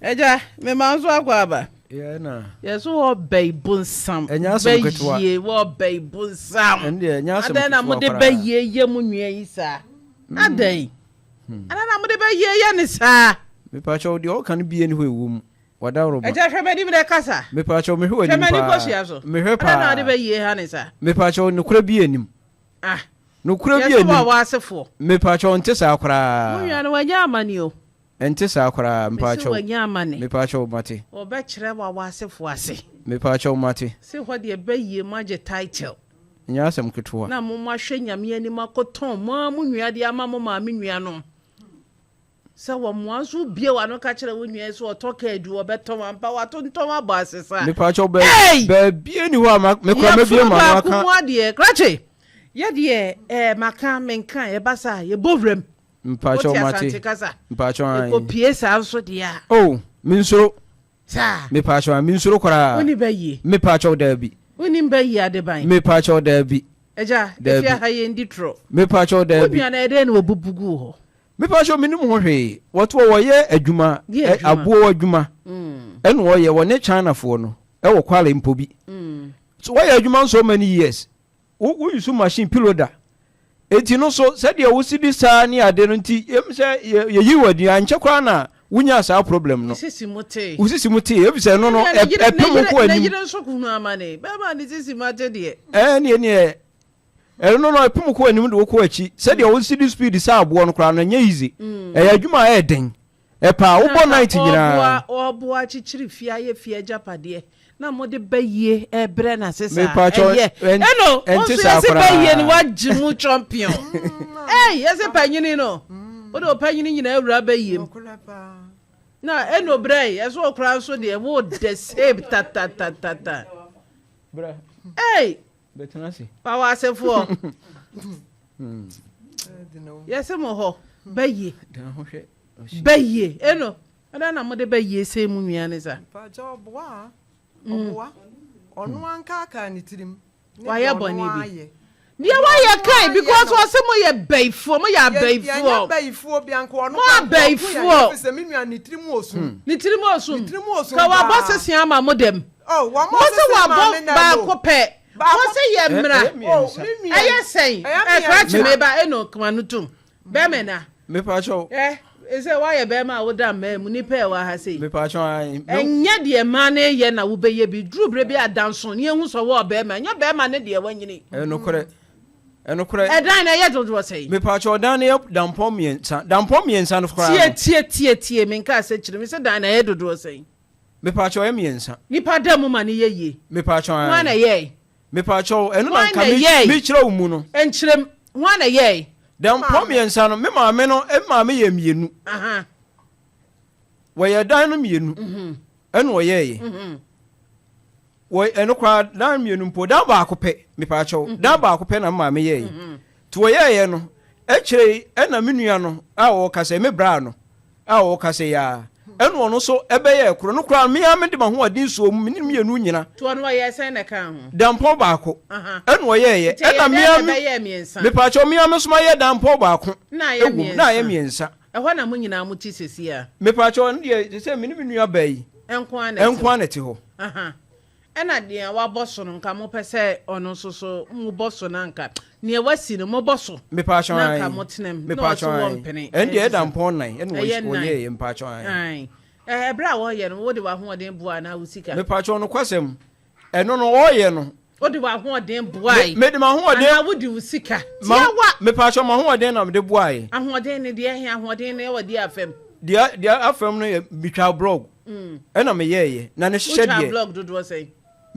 Agya, mema nso akɔ aba. Yɛ na. Yɛ so wɔ bɛyi bonsam. Ɛnyɛ asɛm ketewa. Bɛyie wɔ bɛyi bonsam. Ɛno deɛ ɛnyɛ asɛm ketewa koraa. Adɛn na mode bɛyie yɛ mo nua yi saa? Adɛn? Adɛn na mode bɛyie yɛ ne saa? Mepakyɛw deɛ ɔka no bie ne hɔ ɛwɔ mu. Wadaworo ma. Agya hwɛ m'anim na kasa. Mepakyɛw mehwɛ w'anim paa. Hwɛ m'ani kosua so. Mehwɛ paa. Adɛn na wode bɛyie ha ne saa? Mepakyɛw nokorɛ bi anim. Ah. Nokorɛ bi Yɛ so anim. wɔ w'asefoɔ. Mepakyɛw nte saa koraa. Mo nua no wanya amane o. Ɛnte saa koraa, Mese mpaakyɛw. wanya amane. Mepaakyɛw, mate. Wɔbɛkyerɛ w'awasefoɔ ase. Mepaakyɛw, mate. Se hɔ deɛ bɛyie moagye title. Nyɛ asɛm ketewa. Na mo moahwɛ Nyame anim akɔtɔn mo ara mo nua de ama mo maame nuanom. Sɛ wɔmoa nso wobie w'ano ka kyerɛ wo nua yi sɛ ɔtɔ kaa du ɔbɛtɔn ampa watontɔn abɔ asesa. Mepaakyɛw, baa, Ei! baabie ni hɔ a ma, me koraa mɛbie Yafunu m'ano baako aka. mu adeɛ. Krakye, yɛdeɛ ɛɛ maka menka ɛba saa yɛbɔ wuram. Mpakyɛw Wote mate. Asante kasa? Mpakyɛw ae. Ekopie saa nso deɛ a. Oh, mensuro. Saa. Mepakyɛw ae, mensuro koraa. Wonni bɛ yie? Mepakyɛw daabi. Wonnim bɛ yie adeban? Mepakyɛw daabi. Agya, Daabi. efie ha yɛndi torɔ. Mepakyɛw Wo daabi. nua no ɛyɛ dɛn na wabubu guu hɔ? Mepakyɛw mennim ho hwee. Wɔtoɔ wɔyɛ adwuma, Deɛ ɛ, adwuma? aboɔ adwuma ɛna wɔyɛ, wɔne Chinafoɔ no ɛwɔ Kwale mpo bi. So wɔyɛ adwuma so many years. Wo wo use machine pillow da. Enti no so sɛdeɛ wo si di saa ne ade no nti yɛm sɛ yɛ yɛyi wo adi ankyɛ koraa na wonyaa saa problem no. Ne sisi mu tee. Wo sisi mu tee efisɛ ɛno no Ne yere ɛpem wo kɔ ne anim. yere nso hunu amane. Bɛrima a ne sisi mu ate deɛ. Ɛɛ neɛ neɛ ɛno no ɛpem wo kɔ anim de wo kɔ akyi sɛdeɛ wo si di speed sɛ aboɔ no koraa no ɛnyɛ easy. Ɛyɛ adwuma a ɛyɛ den. Ɛpɛ a wobɔ night nyinaa. Ɔboa kyekyere fie ayɛ fie agyapadeɛ na mode bayie ɛbrɛ no ase saa Mepakyɛw, ɛyɛ ɛno wo ɛnte nso saa yɛse koraa. bayie no wagye mu champion ei yɛse panyini no wode wo panyini nyinaa awura bayie mu na ɛno brɛ yi ɛso wo koraa nso deɛ wo the same tatatata Brɛ. ei Bɛtena ase. Pa w'asefoɔ yɛse mo hɔ bayie Bɛyie eno ɛdɛn na mode bɛyie sei mo nua ne sa. Mpakyɛ ɔboa a ɔboa ɔno ankaakaa ne tirim ne Wayɛ deɛ ɔno bɔne bi ayɛ. Deɛ wayɛ kan because ɔse mo yɛ bɛyifoɔ mo yɛ Yɛ yɛnyɛ abɛyifoɔ. bɛyifoɔ bia nka ɔno Mo kora nka ɔko yɛn abɛyifoɔ. efisɛ me nua ne tirim wɔ sum. Ne tirim wɔ sum. Ne tirim wɔ sum Ka wabɔ paa. sese ama mo dɛm. Oh wɔn Mo se sese wabɔ maame na ɛno. baako pɛ. Baako. Mo se yɛ mmra. Ɛyɛ Oh mmiɛnsa. me nua Ɛyɛ sɛn? ɛyɛ Ɛ krakye mmiɛnsa. me ba eno kma no tum. Bɛmɛ na. Mepakyɛw. Ɛ sɛ woayɛ bɛrima a woda mmaa mu nipa ɛwɔ ha sei. Mepakyɛw ae. Ɛnyɛ deɛ mmaa no yɛ na wobɛyɛ bi duru berɛ bi a danso ne ehu sɛ ɔwɔ ɔbɛrima ɛnyɛ bɛrima ne deɛ wanyini. Ɛnokorɛ ɛnokorɛ. Ɛdan no ɛyɛ dodoɔ sɛn? Mepakyɛw dan no yɛ dampɔn mmiɛnsa dampɔn mmiɛnsa no koraa no. Tie tie tie tie menkaa sɛ kyerɛ me sɛ dan no ɛyɛ dodoɔ sɛn? Mepakyɛw ɛyɛ mmiɛnsa. Nipa da mu ma no yɛ yie. Mepakyɛw ae. Hwan na ɛyɛe? Mepakyɛw, ɛno na Hwan nka na me ɛyɛe? mekyerɛ wo mu no. Nkyerɛ mu. Hwan na ɛyɛe? Dɛmpɔn mmiɛnsa no, me maame no, me maame yɛɛ mmienu. Aha. Wɔyɛɛ dan no mmienu, ɛna ɔyɛeɛ. Wɔ ɛno koraa dan mmienu mpo, dan baako pɛ, mepakyɛw, dan baako pɛ na me maame yɛeɛ. Nti wɔyɛeɛ no, akyire yi ɛna me nua no a ɔrekasa yi, me braa no a ɔrekasa yi ara, ɛna ɔno nso ɛbɛyɛɛ koro. No koraa me ara mede m'ahoɔden soo mu, me ne no mmienu nyina. Nti ɔno ɔyɛɛ sɛn na ɛkaa ho? Dampɔn baako ɛna ɔyɛeɛ. Nti ɛyɛ Ɛna me dɛn ara na me, ɛbɛyɛɛ mmiɛnsa? mepaakyɛw, me ara me nso mayɛ dampɔn baako Na ayɛ wɔ mu, na ayɛ mmiɛnsa. mmiɛnsa. Ɛhɔ na mo nyinaa mote seesei a? Mepaakyɛw, ɛno deɛ te sɛ me ne me nua baa yi Nko ara na ɛte nko ara na ɛte hɔ. Aha. Ɛna deɛ wabɔ so no nka mopɛ sɛ ɔno nso so mobɔ so na nka deɛ wasi no mobɔ so Mepaakyɛw na ae. nka motena mu na Mepaakyɛw ɔse ae. wɔmpene. Ɛno deɛ Ɛnte ɛda saa? mpɔn nan ɛna Ɛyɛ nan. wɔyɛeɛ mepaakyɛw ae. Ae. Ɛ ɛberɛ a wɔreyɛ no wode w'ahoɔden boa anaa wo sika? Mepaakyɛw nokwasɛm ɛno no wɔreyɛ no. Wode w'ahoɔden boae Mede m'ahoɔden. anaa wode wo sika? Tiawa. Mepaakyɛw m'ahoɔden na mede boaeɛ. Ahoɔden no deɛ ɛhe ahoɔden no ɛwɔ deɛ afam? Deɛ deɛ afam no yɛ metwaa blog. Ɛna meyɛɛyɛ na ne hyehyɛ deɛ. Wotwaa blog dodoɔ sɛn?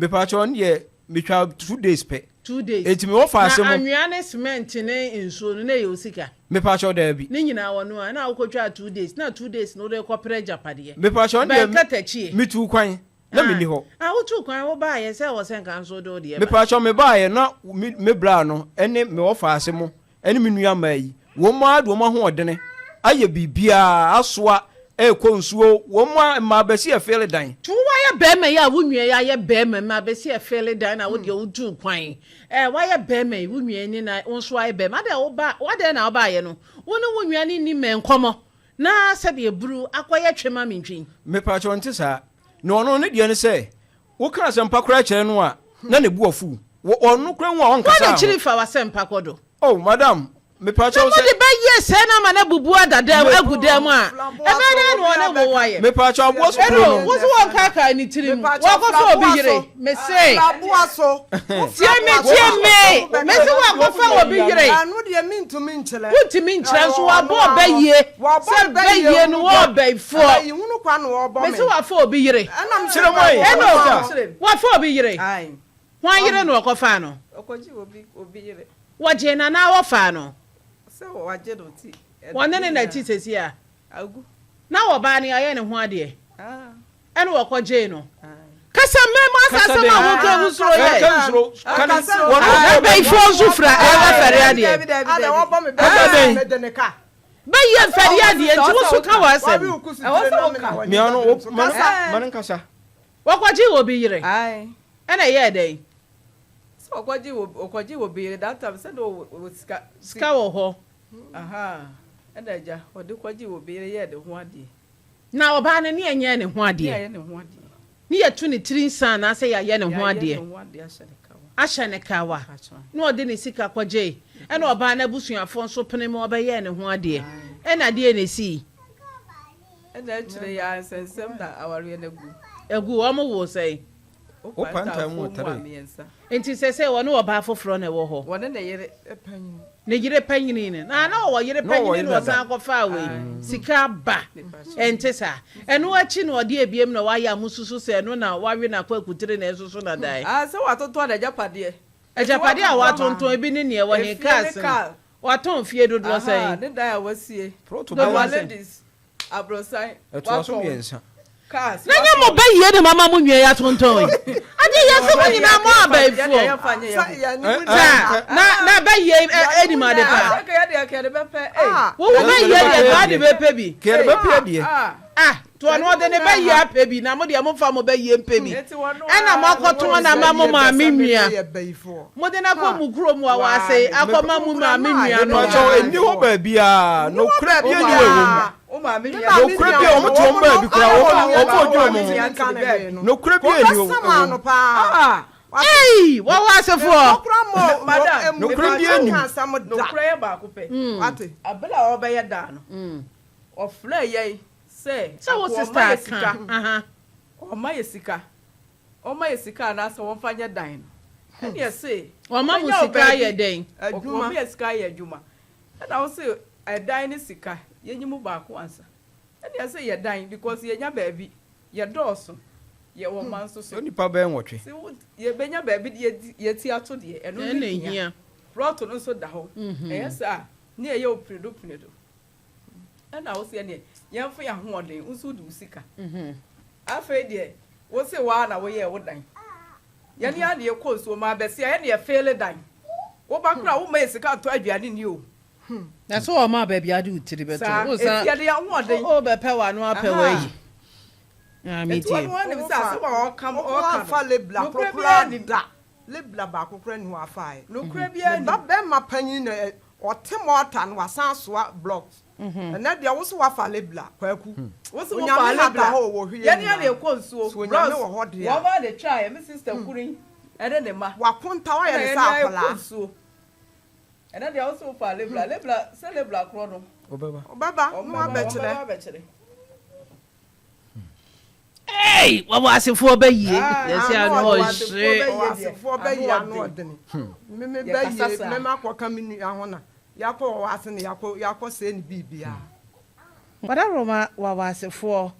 Mepaakyɛw ɛno deɛ metwaa 2 days pɛ. 2 days. Eti mewɔ faase Na mo. anwea ne cement ne nsuo no na ɛyɛ wo sika? Mepaakyɛw daabi. Ne nyinaa wɔno a na wokɔtwaa 2 days na 2 days no wode kɔpere agyapadeɛ. Mepaakyɛw ɛno Bɛn deɛ katakyie. metuu kwan na menni hɔ. Ah, wotuu kwan wobaayɛ sɛ wɔ sɛ nka nso wode wo deɛ ba. Mepaakyɛw mebaayɛ na me me bra no ɛne mewɔ faase mo ɛne me nua mmaa yi wɔn ara de wɔn ahoɔdene ayɛ biribiara asoa ɛrekɔ nsuo wɔn a mmaa bɛsi ɛfeele dan. To woayɛ bɛrima yi a wo nua yi ayɛ bɛrima mmaa bɛsi ɛfeele dan na wo deɛ wotuu kwan ɛɛ woayɛ bɛrima yi wo nua yi ne na wo nso ayɛ bɛrima adɛn woba adɛn na wobaayɛ no wo ne wo nua no nni mmɛ nkɔmɔ. Na sɛdeɛ aburu akɔyɛ twe ma mentwi. Mepakyɛw nte saa. Na ɔno ne deɛ ne sɛ, woka asɛmpa koraa kyerɛ no a, na ne bo afuw. Wɔ ɔno koraa hu a ɔnkasa Hwan ho. akyiri fa w'asɛmpa kɔ do? Oh, madam, mepakyɛw Na sɛ. mode bɛyɛ sɛɛ na ama no abubu ada dan mu, agu dan mu a, ɛbɛyɛ dɛn na ɔne wo ayɛ? Mepakyɛw aboa so kuro Ɛno, no. wo so wɔnkaakae ne tirim, wɔakɔfa obi yere. Mese. Tie me, tie me! Mese wɔakɔfa obi yere. Wontumi nkyerɛ nso wɔabɔ ɔbɛ yie sɛ bɛ yie no wɔ ɔbɛyifoɔ. Mese wɔafa obi yere. Kyerɛ mu ayi. Ɛno, wɔafa obi yere. Hwan yere na wɔkɔfaa no? Wɔgyee no anaa wɔfaa no? Wɔne no na ɛte seesei a? Na ɔbaa no yɛayɛ ne ho adeɛ ɛna wɔkɔgyee no. Kasa mmɛ mu asa asɛm a woka ho suro yɛ. Abayifoɔ nso fira ɛfɛre adeɛ. Bɛyɛ mfɛre adeɛ nti wo so ka w'asɛm. Wɔkɔgyee obi yere ɛna ɛyɛɛ dɛn? Sika wɔ hɔ. Ahaa, ɛna agya, ɔde kɔgyee obi yere yɛɛ ne ho adeɛ. Na ɔbaa no, ne yɛnyɛɛ ne ho adeɛ. Ne yɛayɛ ne ho adeɛ. Ne yɛatu ne tiri nsa anaasɛ yɛayɛ ne ho adeɛ. Yɛayɛ ne ho adeɛ ahyɛ ne kawa. Ahyɛ ne kawa. Na ɔde ne sika kɔgyee. Ɛna ɔbaa no abusuafoɔ nso pene ma ɔbɛyɛɛ ne ho adeɛ. Ɛna deɛn na ɛsii? Ɛna akyire yi ara nsɛnsɛm na awareɛ no agu. Agu, wɔn woo sɛn? Wo panta mu mmiɛnsa. Enti seesei ɔne ɔbaa foforɔ na ɛwɔ hɔ. Wɔne ne yere panyin. Ne yere panyini no. Na na ɔwɔ yere panyini na ɔsan kɔfaa wei. Sika aba. Ɛnte saa? Ɛno akyi na ɔde abiem na wayɛ a mosusu sɛ ɛno na wawe no akɔ akutire na ɛsoso no adae. Ah, sɛ watontɔn n'agyapadeɛ. Agyapadeɛ a watontɔn ebi ne nea ɛwɔ he? Efie ne Cars no. car. Watɔn fie dodoɔ Ahaa, sɛn? ne dan a wasie. Prɔto Dodoɔ Our sɛn? ladies. Aborosan, Ɛtoa so watɔn mmiɛnsa. cars, Na nyɛ mo watɔn. bɛ yie ne mo ama mo nua yi atontɔn yi. Adeɛ yɛ sɛ mo nyinaa mo abayifoɔ. Saa na na bɛ yie anim ade pa. Wo wo bɛ yie deɛ kaa de bɛ pɛ bi. Kɛde bɛ pɛ deɛ. Ah to ɔno ɔde ne bɛ yie apɛ bi na mo deɛ mo nfa mo bɛ yie mpɛ bi. Ɛna mo akɔtɔn na ama mo maame nua. Mode no akɔ mo kurom wɔ wɔ ase akɔma mo maame nua no. Mepakyɛw ɛnni hɔ baabiara nokorɛ bia nni hɔ ɛwɔ mu nokorɛ bia wɔn te wɔn baabi koraa wɔn wɔn bɔ odwene wɔn ho nokorɛ bia nni hɔ ɛwɔ mu. Ei wɔ wɔ asefoɔ. Nokorɛ bia nni mu. Nokorɛ yɛ baako pɛ. Abere a ɔbɛyɛ daa no ɔfrɛ yɛn sɛ Sɛ wo ɔma sister yɛ aka. sika ɔma yɛ sika. Wɔmma yɛ sika anaasɛ wɔmfa nyɛ dan no. Ɛna yɛse, Wɔma mo Yɛbɛnya wo sika baabi. ayɛ dɛn? Adwuma. Wɔma yɛ sika ayɛ adwuma. Ɛna wose ɛdan ne sika, yɛnyi mu baako ansa. Ɛna yɛse yɛ dan because yɛnya baabi, yɛdɔɔso, yɛwɔ mma nso so. Sɛ nnipa bɛyɛ nwɔtwe. Se wo yɛbɛnya baabi de yɛdi yɛti ato deɛ, ɛno Ɛna ne hia. ɛhia. Plot no nso da hɔ. Ɛyɛ saa a, ne yɛyɛ wo pinedo pinedo. Ɛna wose ɛneɛ yɛmfa yɛn ahoɔden, wo nso wode wo sika. Afei deɛ wose woaa na woyɛɛ wo dan. Yɛne ara na yɛkɔ nsuo mu abɛse a yɛne yɛfeele dan. Woba koraa womma yɛ sika ntɔ aduane nni o. Na so wɔma baabi a wode wo tiri bɛto? Saa, Wo san enti yɛde yɛn ahoɔden. Wobɛpɛ w'ano apɛ w'ayi. Ah, Enti metie. ɔno ara nim sɛ asɛm a ɔka Wo ɔka amfa no, lebla nokorɛ korɔ biara koraa nnim. da. Lebla baako koraa nni hɔ a afaeɛ. Nokorɛ biara Ne ba nnim. bɛrima panyin na ɔte mɔɔta no wasan asoa blocks. Ɛnɛ deɛ wo so wafa lebla Kwaku. Wo se wo Onyame faa hata lebla. hɔ wɔ hweyɛ Yɛne ara na nyinaa. yɛkɔ nsuo. So Onyame Bros, wɔ hɔ deɛ a. wɔn ara na ɛtwaa yɛn, me sister kunu yi ɛne ne mma. Wakonta wayɛ Ɛna ne yɛne sɛ ara yɛkɔ akwadaa. nsuo. Ɛnɛ deɛ wo se wo faa lebla. Lebla, sɛ lebla korɔ no. Wobɛba. Wobɛba na Wɔn bɛba, wɔn wabɛkyerɛ. bɛba abɛkyerɛ. Ei wɔwɔ asefoɔ bɛ yie yɛsi ano ɔhye. Wɔwɔ asefoɔ bɛ yie ano ɔdene. Me me bɛ yie me ma kɔ ka me nua ho na yakɔ wɔwɔ ase na yakɔ yakɔ sɛɛ ne biribiara. Wadaroma wɔwɔ asefoɔ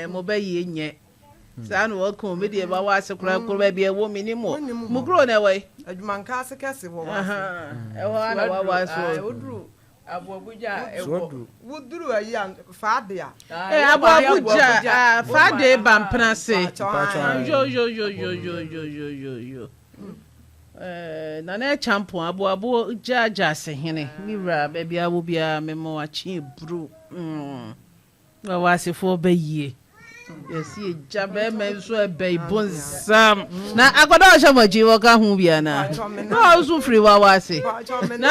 mo bɛ yie nyɛ saa na wɔka o me deɛ wɔwɔ ase koraa koro baabi ɛwɔ me nim wɔ mo kuro na ɛwɔ yi. Adwumanka ase kɛse wɔ wɔ ase. Ɛhɔ ara na wɔwɔ ase wɔ. Aboabugya a ɛwɔ. Wo duru ayi a fa de a. Eh aboabugya a fa de ba mpena se. Yo yo yo yo yo yo yo yo yo. Eh Nana Acheampong aboabugya Gyasehene me wura baabi a wɔ biara me ma wakye aburu. Mm. Wɔ asefoɔ bɛ yie. Yɛsi egya bɛrima nso ɛbɛ ibonsam. Na akɔda ɔhyɛ mo akyi wɔka ho bi anaa? Na ɔnso firi wawa ase. Na.